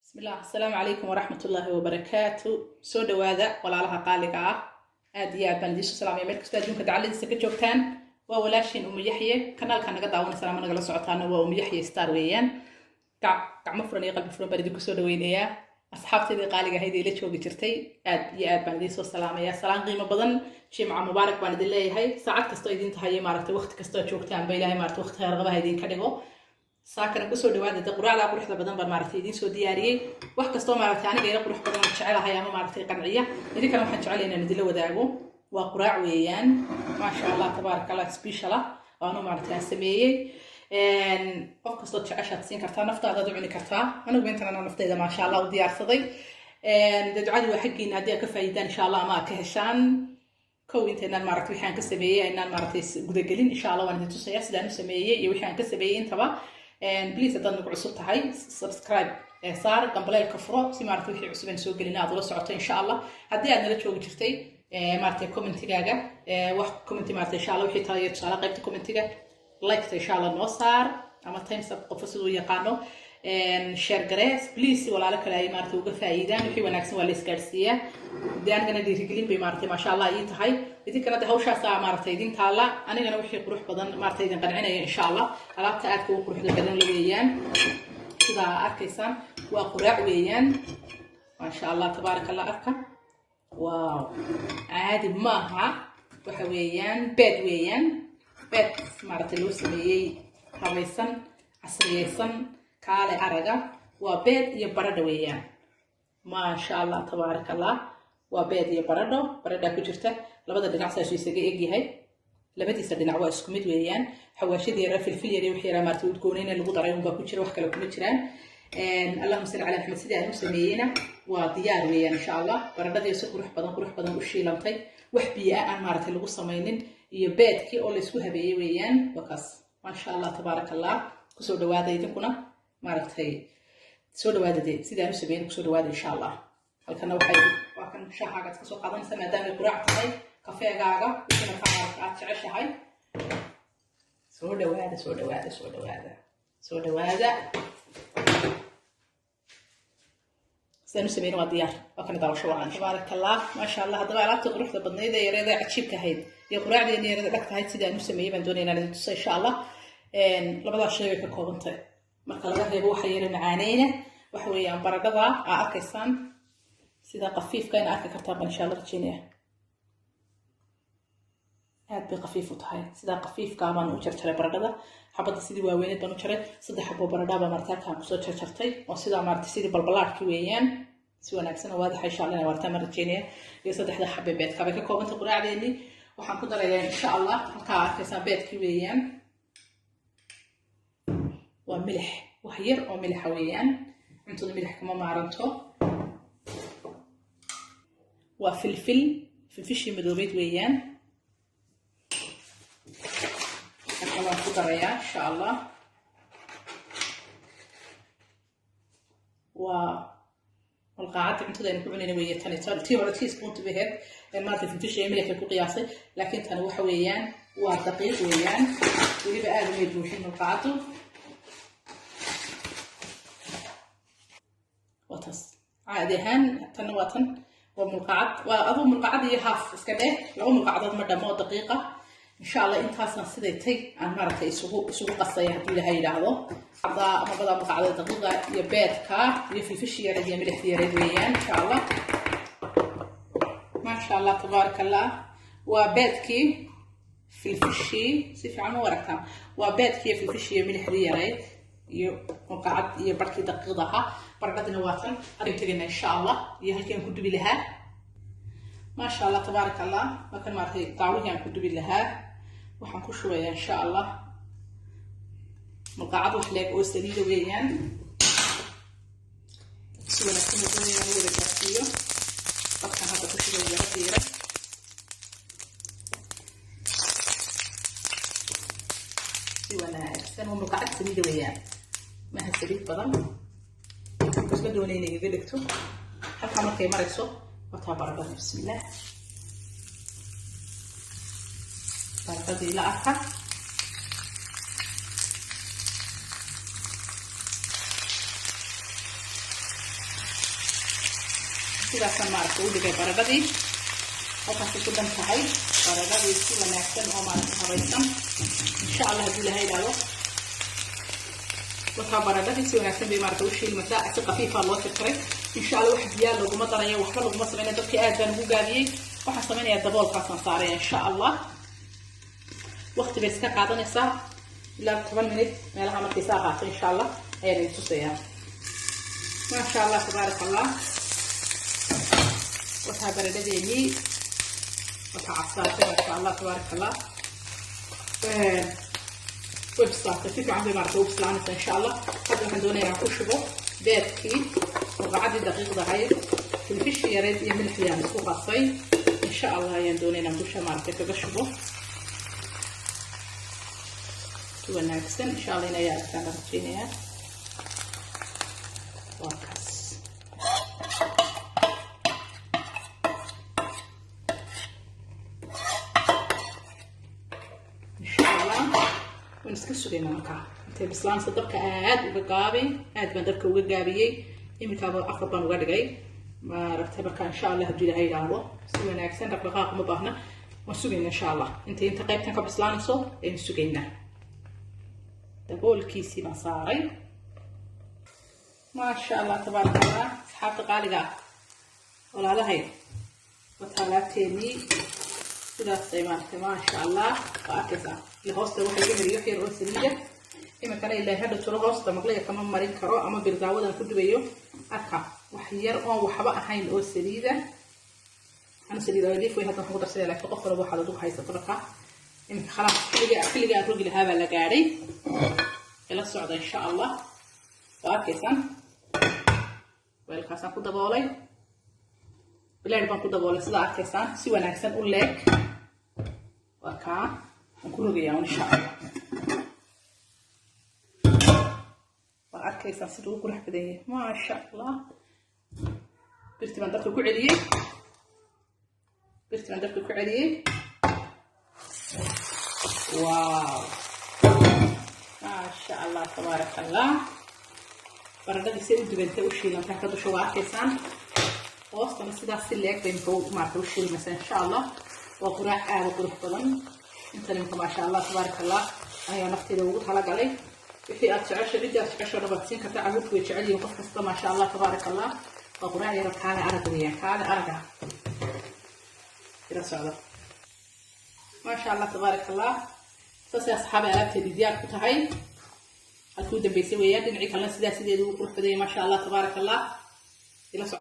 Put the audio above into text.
Bismillah, asalaamu calaykum waraxmatullaahi wabarakaatu. Soo dhawaada, walaalaha qaaliga ah. Aad iyo aad baan idiin soo salaamaya meel kastoo adduunka dacaladiisa ka joogtaan. Waa walaashiin Umu Yaxye. Kanaalka naga daawanaysa ama nagala socotaana waa Umu Yaxye Star weeyaan. Gacmo furan iyo qalbi furan baan idinku soo dhaweynayaa. Asxaabteydii qaaliga ahayd ee ila joogi jirtay, aad iyo aad baan idiin soo salaamayaa. Salaan qiimo badan, jimca mubaarak baan idin leeyahay. Saacad kastoo idin tahay, maaragtay, waqti kastoo joogtaan ba, Ilaahay, maaragtay, waqti khayr qabaha idinka dhigo. Saakana kusoo dhawaada. De quraacda quruxda badan baan, maaragtay, idiin soo diyaariyey. Wax kastoo, maaragtay, aniga ila qurux badan oo jecelahay ama, maaragtay, qanciya, idinkana waxaan jecelahay inaan idinla wadaago. Waa quraac weeyaan, maasha Allah, tabaaraka Allah, special ah waanu, maaragtay, aan sameeyey. Qof kastoo jeceshaad siin kartaa, naftaadaad u cuni kartaa. Anigu intan anaa naftayda, maasha Allah, u diyaarsaday. Dee ducadii waa xaggiina haddii aad ka faa'iidaan, insha Allah, ama aad ka heshaan. Kow, intaynaan, maaragtay, wixii aan ka sameeyey aynaan, maaragtay, gudagelin, insha Allah waan idin tusaya sidaan u sameeyey iyo wixii aan ka sameeyey intaba. Please, haddaad nagu cusub tahay, subscribe saar, gambaleelka furo, si, maaragtay, wixii cusub aan soo gelina aad ula socoto, insha Allah. Haddii aad nala joogi jirtay, maaragtay, commentigaaga wax commenti, maaragtay, insha Allah, wixii tala iyo tusaale qaybta commentiga, liketa insha Allah noo saar ama thumbs up, qofo siduu yaqaano. Share garee, please, si walaalo kale ay, maaragtay, uga faa'iidaan. Wixii wanaagsan waa la isgaadhsiiyaa. Dee anigana dhiirigelin bay, maaragtay, maasha Allah, ii tahay. Idinkana de hawshaasaa, maaragtay, idin taalla. Anigana wixii qurux badan, maaragtay, idin qancinaya, insha Allah. Alaabta aadka ugu quruxda badan la weeyaan, sidaa arkaysaan, waa quraac weeyaan, maasha Allah, tabaaraka Allah. Arka, wow, caadi maaha. Waxa weeyaan beed weeyaan, beed, maaragtay, loo sameeyey, habaysan, casriyeysan, kaale araga. Waa beed iyo baradho weeyaan, maasha Allah, tabaaraka Allah. Waa beed iyo baradho, baradhaa ku jirta. Labada dhinac saasuu isaga egyahay, labadiisa dhinac waa isku mid weeyaan. Xawaashadii yara, filfil yar, wixii yaraa, maaragtay, udgoonayna lagu daray unbaa ku jira, wax kale kuma jiraan. Allahuma salli cala Maxamed. Sidii aan u sameeyeyna waa diyaar weeyaan, insha Allah. Baradhadii si qurux badan, qurux badan u shiilantay, wax biyo ah aan, maaragtay, lagu samaynin, iyo beedkii oo laysku habeeyey weeyaan. Wakaas, maasha Allah, tabaaraka Allah. Kusoo dhawaada idinkuna, maaragtay, soo dhawaada. Dee sidaan u sameeyey kusoo dhawaada, insha Allah. Halkana waxay waa kan shaahaaga iska soo qaadanaysa, maadaamay quraac tahay, kafeegaaga, wixii markaa, maaragta, aad jeceshahay. Soo dhawaada, soo dhawaada, soo dhawaada, soo dhawaada. Sidaan u sameyna waa diyaar, waa kana. Daawasho wacan, tabaaraka Allah, maasha Allah. Haddaba alaabtii quruxda badnayd ee yareeda cajiibka ahayd iyo quraacdeena yareeda dhagta ahayd sidaan u sameeyey baan doonaya inaan idin tuso, insha Allah. Labadaas shay bay ka kooban tahay marka laga reebo waxa yara macaaneyna. Waxa weeyaan baradhada aa arkaysaan, sida qafiifka ina arki kartaan baan, insha Allah, rajeynaya. Aad bay qafiif u tahay. Sidaa qafiifkaa baan u jarjaray baradhada. Xabadda sidii waaweyneed baan u jaray. Saddex xabo baradhaa baa, maarata, halkaan kusoo jarjartay oo sidaa, maarata, sidii balbalaadhkii weeyaan. Si wanaagsan oo waadaxa, insha Allah, inay wartaan baan rajeynaya. Iyo saddexda xabe beedka bay ka koobantay quraacdeennii. Waxaan ku darayaa, insha Allah, halkaa arkaysaan beedkii weeyaan. Waa milix, wax yar oo milixa weeyaan, cuntada milix kama maaranto. Waa filfil, filfishii madoobeyd weeyaan. Halka waan ku darayaa, insha Allah. Waa malqaacadda cuntada aynu ku cunayna weeye tani. Tii hore teaspoon bay ahayd, maarata, filfisha iyo milixda ku qiyaasay, laakiin tani waxa weeyaan waa daqiiq weeyaan. Weliba aada umay buuxin malqaacaddu. Waa taas caadi ahaan. Tanna waa tan, waa mulqacad, waa aduu mulqacad iyo haaf iska dheh, laba mulqacadood ma dhamo oo daqiiqa, insha Allah. Intaasna siday tay aan, maaragtay, isugu qasaya hadduu Ilaahay yidhaahdo. Haddaa labada mulqacadood daqiiqa iyo beedka iyo filfishi yareed iyo milixdi yareed weeyaan, insha Allah. Maasha Allah, tabaaraka Allah. Waa beedkii, filfishii, si fiican u aragtaan. Waa beedkii, filfishii iyo milixdii yareyd iyo mulqacad iyo barhkii daqiiqda ahaa. Baradhadina waa tan. Hadda tegayna, insha Allah, iyo halkii aan ku dubi lahaa. Maasha Allah, tabaaraka Allah. Waa kan, maaragtay, daawihii aan ku dubi lahaa. Waxaan ku shubayaa, insha Allah, mulqacad wax leeg oo saliida weeyaan. Si wanaagsan uu doonaya inaan u wada gaarsiiyo. Dabkan hadda ku shubay yaro diiran. Si wanaagsan. Waa mulqacad saliida weeyaan, maha saliid badan, isla doonay inay igaga dhigto. Halkaa markay marayso, wataa baradhada. Bismillaah, baradhadii la arka. Sidaasaan maaragta u dhigay baradhadii, halkaasay ku dhan tahay baradhadii, si wanaagsan oo maaragta habaysan, insha Allah haddii Ilahay idhaahdo. Wataa baradhadii, si wanaagsan bay maaragta u shiilmataa, si khafiifa loo tirtiray. Insha Allah wax biyaa laguma darayo, waxba laguma sameynaya. Dadkii aad baan ugu gaabiyey. Waxaan sameynayaa, daboolkaasaan saaraya. Insha Allah waqti bay iska qaadanaysaa, ilaa 10 minute meelaha. Markay saa qaato, insha Allah ayaan idin tusayaa. Maasha Allah, tabaaraka Allah. Wataa baradhadeenii, wataa casaatay. Maasha Allah, tabaaraka Allah, way bislaatay, si fiican bay maarata u bislaanaysaa, insha Allah. Hadda waxaan doonayaa inaan ku shubo beedkii, murqacadii daqiiqda ahayd, filfishii yareyd iyo milixdii aan isku qasay. Insha Allah ayaan doonaya inaan dusha maaragtay kaga shubo si wanaagsan. Insha Allah inay aragtaan baan rajeynayaa. Waa kaas. Insha Allah waan iska sugaynaa markaa intay bislaanaysa. Dabka aad uga gaabi, aad baan dabka uga gaabiyey. Iminkaaba 4 baan uga dhigay maaragtay. Marka insha Allah hadduu Ilahay idhaahdo, si wanaagsan, dhaqdhaqaaq uma baahna. Waan sugaynaa insha Allah intay inta qaybtan ka bislaanayso ayaan sugaynaa. Daboolkiisii baan saaray. Maasha Allah, tabaaraka Allah. Asxaabta qaaliga ah, walaalahay, wataa alaabteenii, sidaasay maaragtay. Maasha Allah, waa arkaysaa. Ila hoosta waxay iga mariyo wax yar oo saliida. Iminkana ilaa hadha turo hoosta maqliga kama marin karo ama birdaawadan ku dubayo. Arka, wax yar oon waxba ahayn oo saliida. Ana saliid olive way hadda waxaan ku darsadaya, laakiin qof walba waxaad adigu haysato. Marka iminka khalaas, xilliga aan rogi lahaa baa la gaadhay. Ila socda, insha Allah. Waa arkaysaan, weelkaasaan ku daboolay, bileer baan ku daboolay. Sidaa arkaysaan, si wanaagsan u leeg. Waa kaa, waan ku rogayaa insha Allah. Waa arkaysaan siduu u qurux badan yahay, maasha Allah. Birti baan dabka ku celiyey, birti baan dabka ku celiyey. Wow, maasha Allah, tabaaraka Allah. Baradhadii say u dubantay, u shiilantaa ka dusha, waa arkaysaan. Hoostana sidaas si leeg bay imka maarata u shiilmaysaa, insha Allah. Waa quraac aada u qurux badan intan imka. Maasha Allah, tabaaraka Allah. Anigaa nafteyda ugu talagalay. Wixii aad jecesha, ciddii aad jecesho dhan baad siin kartaa. Carruurtu way jecel yihiin, qof kasta. Maasha Allah, tabaaraka Allah. Waa quraac yaro kaale arag weeyaan, kaale araga ila socdo. Maasha Allah, tabaaraka Allah. Saasay asxaabay alaabteedii diyaar ku tahay. Halkii u dambeysay weeyaan. Dhinacii kalena sidaa sideedu ugu qurux badanyay. Maasha Allah, tabaaraka Allah. Ila soco.